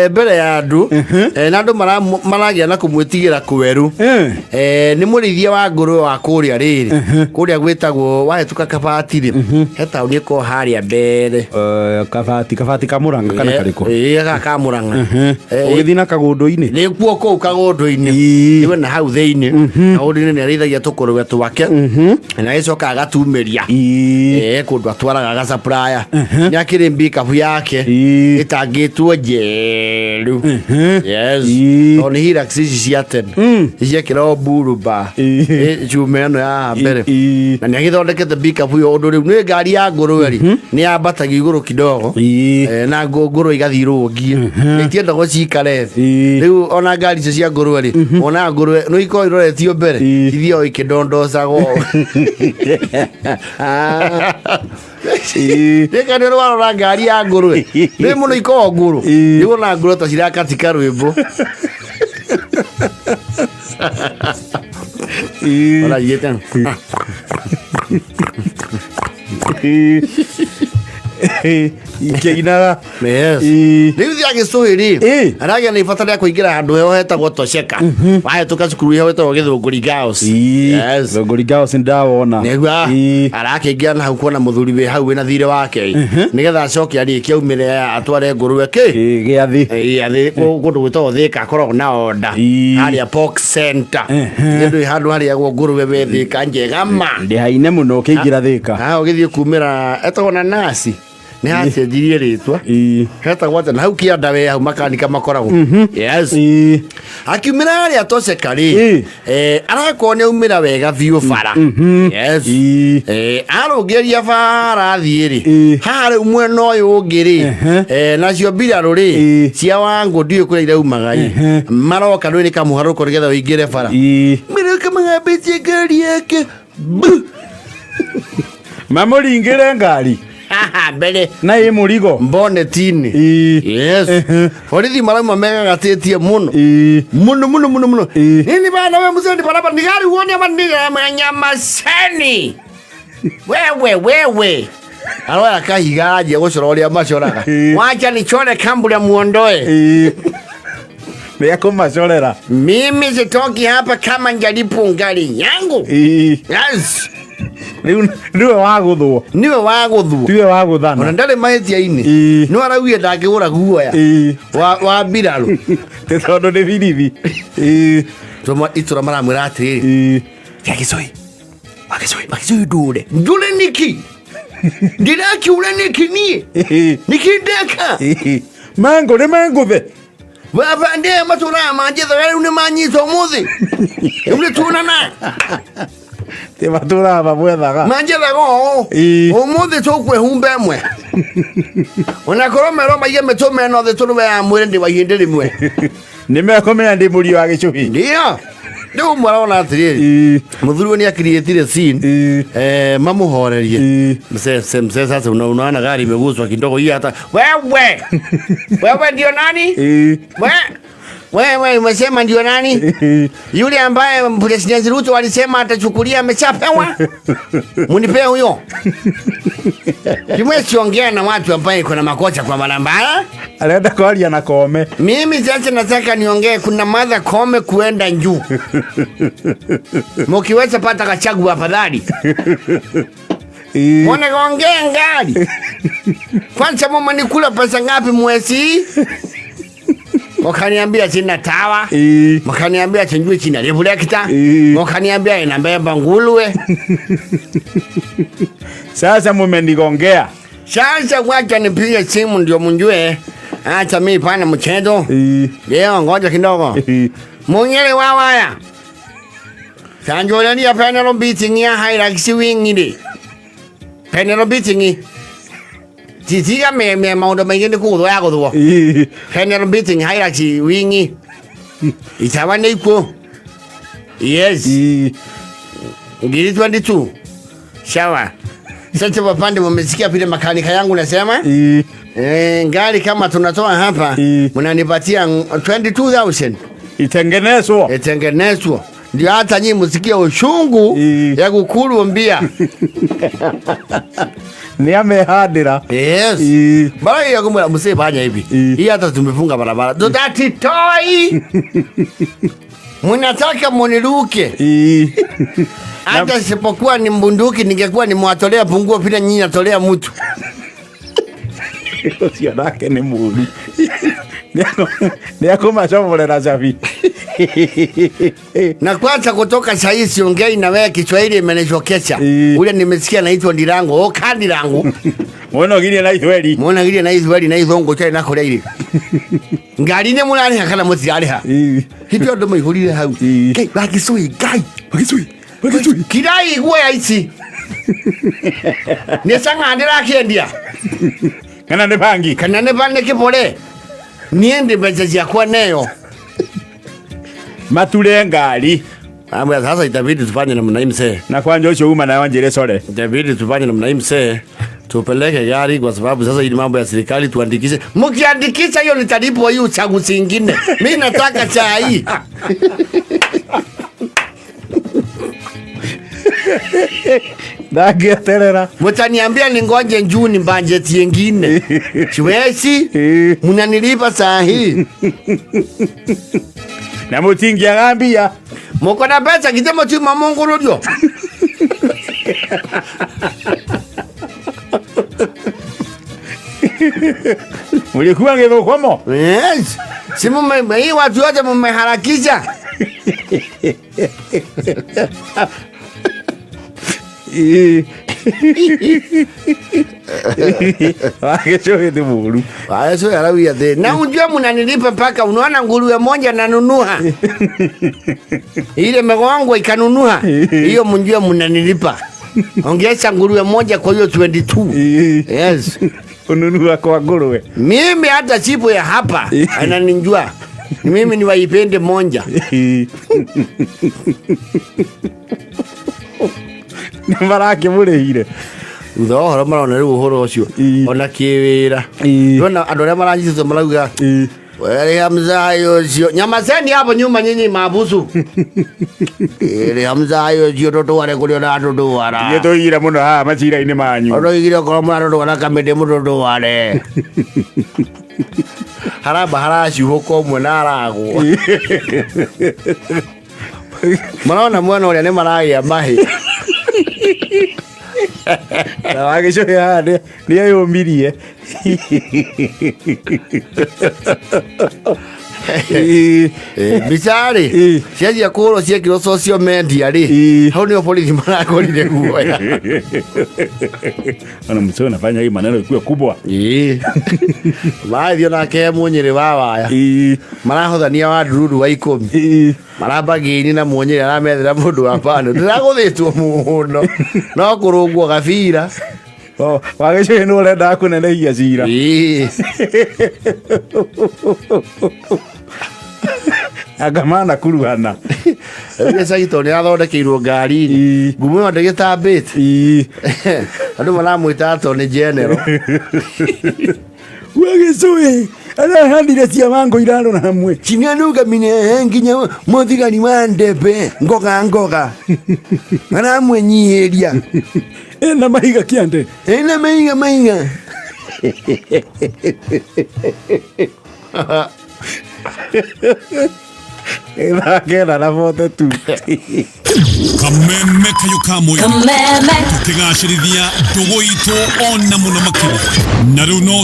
Mbere ya andũ na andũ maragĩa na kũmwĩtigĩra kwerũ. Nĩ mũrĩithia wa ngũrwe wa kũrĩa rĩrĩ kũrĩa gwĩtagwo wahĩtũka Kabati rĩ, he taũni ĩkoragwo harĩa mbere. Kabati, Kabati ka Murang'a kana karĩkũ? Ĩĩ, gaka ka Murang'a. Ũgĩthiĩ na kagũndũ-inĩ? Nĩkuo kũu kagũndũ-inĩ. Nĩwe na hau thĩinĩ kagũndũ-inĩ nĩ arĩithagia tũkũrwe twake na agĩcoka agatumĩria. Kũndũ atwaraga agacapraya nĩ akĩrĩ mbikabu yake ĩtangĩtwo njerũ. Yes. Tondũ nĩ Hilux ici cia tene ciekĩragwo mburuba cuma ĩno ya haha mbere. Na nĩ agĩthondekete mbikabu ĩyo ũndũ rĩu nĩ ngari ya ngũrwe rĩ, nĩ yambatagio igũrũ kidogo. Na ngũrwe igathiĩ irũngiĩ, itiendagwo cikare thĩ. Rĩu ona ngari icio cia ngũrwe rĩ, ona ngũrwe nĩ ikoragwo iroretio mbere, ithiaga ikĩndondocagwo. Rĩka nĩ warora ngari ya ngũrwe nĩ mũno ikoragwo ngũrũ. Rĩu ona ngũrwe ta cirakatika rwĩmbo. Ona igĩte. Ikĩinaga. Yes. Rĩu thia gĩcũhĩ rĩ, aragĩa na ibata rĩa kũingĩra handũ heho hetagwo Tosheka, wahĩtũka cukuru heho ĩtagwo Gĩthũngũri Girls. Yes. Thũngũri Girls ndawona. Nĩguo arakĩingĩra na hau kuona mũthuri wĩ hau wĩna thirĩ wake, nĩgetha acoke arĩkie aumĩre atware ngũrwe kĩ. Gĩathĩ. Gĩathĩ kũndũ gwĩtagwo Thĩka, akoragwo na order harĩa Pork Center. Nĩ handũ harĩagwo ngũrwe we Thĩka njega ma. Ndĩhaine mũno ũkĩingĩra Thĩka. Haha ũgĩthiĩ kumĩra etagwo na nasi nĩ hacenjirie rĩtwa. Hetagwo atĩa na hau kĩanda we hau makanika makoragwo. Yes. Akiumĩra harĩa Tosheka rĩ, arakorwo nĩ aumĩra wega biũ bara. Yes. Arũngĩria bara athiĩ rĩ, haha rĩu mwena ũyũ ũngĩ rĩ, nacio mbirarũ rĩ cia Wangũ ndiũĩ kũrĩa iraumaga ĩ, maroka rwĩrĩ kamũharũko nĩgetha ũingĩre bara. Mĩrũka magambĩtie ngari yake. Bu! Mamũringĩre ngari. Haha mbere. Na ĩ mũrigo. Mboneti-inĩ. Yes. Borithi marauma megagatĩtie mũno. Mũno mũno mũno mũno. Nini bana we mzee barabara ni gari uone ama ni nyamaseni. Wewe wewe. Aroya kahiga anjia gũcora ũrĩa macoraga. Wacha nichore kambura muondoe. Nĩ akũmacorera. Mimi sitoki hapa kama njalipu ngari yangu. Yes. Rĩu nĩwe wagũthwo. Niwe wagũthwo. Tiwe wagũthana. Ona ndarĩ mahĩtia-inĩ. No araugire ndangĩgũra guoya. Wa mbirarũ. Nĩ tondũ nĩ birithi. Tũma itũra maramwĩra atĩrĩrĩ. Gĩcũi. Magĩcũi, magĩcũi ndũre. Ndũre nĩkĩ? Ndĩrakiũra nĩkĩ niĩ? Nĩkĩ ndeka? Mango nĩ mangũthe. Baba ndĩ matũraga manjĩthaga rĩu nĩ manyita ũmũthĩ. Rĩu nĩ tuonana. Ti matũraga mamwethaga. Manjethaga ũũ. Ũmũthĩ tũkwĩhumba ĩmwe. Ona korwo merwo maige mĩtũme ĩno thĩ tũrũwe ya mwĩrĩ ndĩ wa ihĩndĩ rĩmwe. Nĩ mekũmenya ndĩ mũriũ wa gĩcũhĩ. Ndio. Rĩu marona atĩrĩrĩ, mũthuri ũyũ nĩ akiriĩtire scene. Mamũhorerie. Mzee, mzee sasa unaona gari imeguswa kidogo hii hata wewe. Wewe ndio nani? We wewe umesema ndio nani? Yule ambaye President Ruto alisema atachukulia ameshapewa? Munipee huyo. Tumesiongea na watu ambaye kuna makosa kwa barabara. Arenda kwaria na Kome. Mimi sasa nataka niongee, kuna Martha Koome kuenda juu. Mkiweza pata Gachagua afadhali. Mwana ngari. Kwanza mama nikula pesa ngapi mwezi? Wakaniambia sina tawa. Wakaniambia sijui sina reflector. Wakaniambia inabeba nguruwe. Sasa mumenigongea. Sasa wacha nipige simu ndio mjue. Acha mimi pana mchezo. Leo ngoja kidogo. Munyele wa waya. Sanjolania panel beating ya Hilux wing ile. Panel beating. Titiga me me maundu maingi ni kuguthwo ya guthwo. Panel beating Hilux wing. Itawa ni ikuo. Yes. Ngiri 22. Sawa. Sasa wapande mmesikia vile makanika yangu nasema? Gari kama tunatoa hapa, mnanipatia 22,000. Itengenezwa. Itengenezwa. Ndio hata nyinyi msikie uchungu ya kukurumbia. Nĩ amehandĩra. Yes. Ii. Mara kumwira msee, fanya hivi. Ii. Hii hata tumefunga barabara. Tutatitoi. Mnataka muniruke. Ii. Hata sipokuwa ni mbunduki ningekuwa nimwatolea punguo vile nyinyi natolea mtu. Ũcio nake nĩ mũru. Nĩ akũmacoborera cabi. Na kwanza kutoka saa hii siongei na wewe Kiswahili imenishokesha. Ii. Ule nimesikia naitwa Ndirango, o kandirango. Muonogirie na ithweri. Muona gire na Israeli na ithongo chai na korea ile. Ngari ne murariha kana mutirariha. Ii. Hito ndo maihurire hau. Ii. Kai wakisui kai. Wagĩcui. Wagĩcui. Kirai guoya ici. Nĩ cang'a ndĩrakĩendia. Kana nĩ bangi. Kana nĩ bane kĩbore. Niĩ ndĩ mbeca ciakwa neyo. Mature ngari. Amwe sasa itabidi tufanye namna hii mzee. Na kwanja ũcio uma nayo njĩre core. Itabidi tufanye namna hii mzee. Tupeleke gari kwa sababu sasa hii ni mambo ya serikali tuandikishe. Mkiandikisha hiyo nitalipwa hiyo uchaguzi ingine. Mimi nataka chai. Ndangĩeterera. Mutaniambia ningoje Juni bajeti yengine. Siwezi. Mnanilipa saa hii. Na mũtingĩaga mbia. Muko na pesa kitemo chuma Mungu rudio. Mũrĩkua gĩthũkũmo. Yes. Si mume hii watu wote mumeharakisha. Ii. Wagĩcũhĩ nĩ mũru. Haya sio yarawia the. Na unjua mnanilipa mpaka unaona nguruwe moja nanunua. Ile megongwa ikanunua. Hiyo mnjua mnanilipa. Ongeza nguruwe moja kwa hiyo 22. Ii. Yes. Ũnunua kwa ngũrwe. Mimi hata sipo ya hapa ananijua. Mimi ni waipende monja. Ii. Nĩ marakĩmũrĩhire. Thutha wa ũhoro marona rĩu ũhoro ũcio Ii. ona kĩwĩra. Ii. Ndona andũ arĩa maranyitĩtwo marauga Ii. Wele mzayo sio nyamazeni hapo nyuma nyinyi mabusu. Ile mzayo sio totware kuli na totwara. Ithuĩ tũigire mũno haha macira-inĩ manyu. Oro igire korwo mũratotwara kamĩtĩ mũtotware. Haramba haracuhũka ũmwe na aragwo. Marona mwena ũrĩa nĩ maragĩa mahĩ. Na wagĩcũhĩ haha nĩ eyũmirie. Ii. Mbica rĩ Ii. cianjia kũhũrwo ciekĩrwo social media rĩ Ii. hau nĩho borithi marakorire guoya. Ona mzee unafanya hii maneno ikuwe kubwa. Ĩĩ. Marathiĩ onake munyĩrĩ wa waya Ii. marahothania wa ndururu wa 10 Ii. maramba ngĩini na muonyĩrĩ aramethera mũndũ wa bando ndĩragũthĩtwo mũno no kũrũngwo gabira. Oh, wagĩcũhĩ nĩ ũrendaga kũnenehia cira. Ĩĩ. Anga manakuruhana. Rĩu gĩcagi tondũ nĩathondekeirwo ngari Ĩĩ. ngumo ĩyo ndĩgĩtambĩte. Ii. Andũ maramwĩta to nĩ general. Wagĩcũhĩ arahandire cia mango irarora hamwe. Chinganugamine nginya mũthigari wa ndebe ngoga ngoga aramwenyihĩria Ena mahiga kĩande. ena maiga maiga. Ithaa 9:42. Kameme kayo kamwe Kameme. tukigacĩrithia ndũgũ itũ ona mũno makĩria na rĩu no.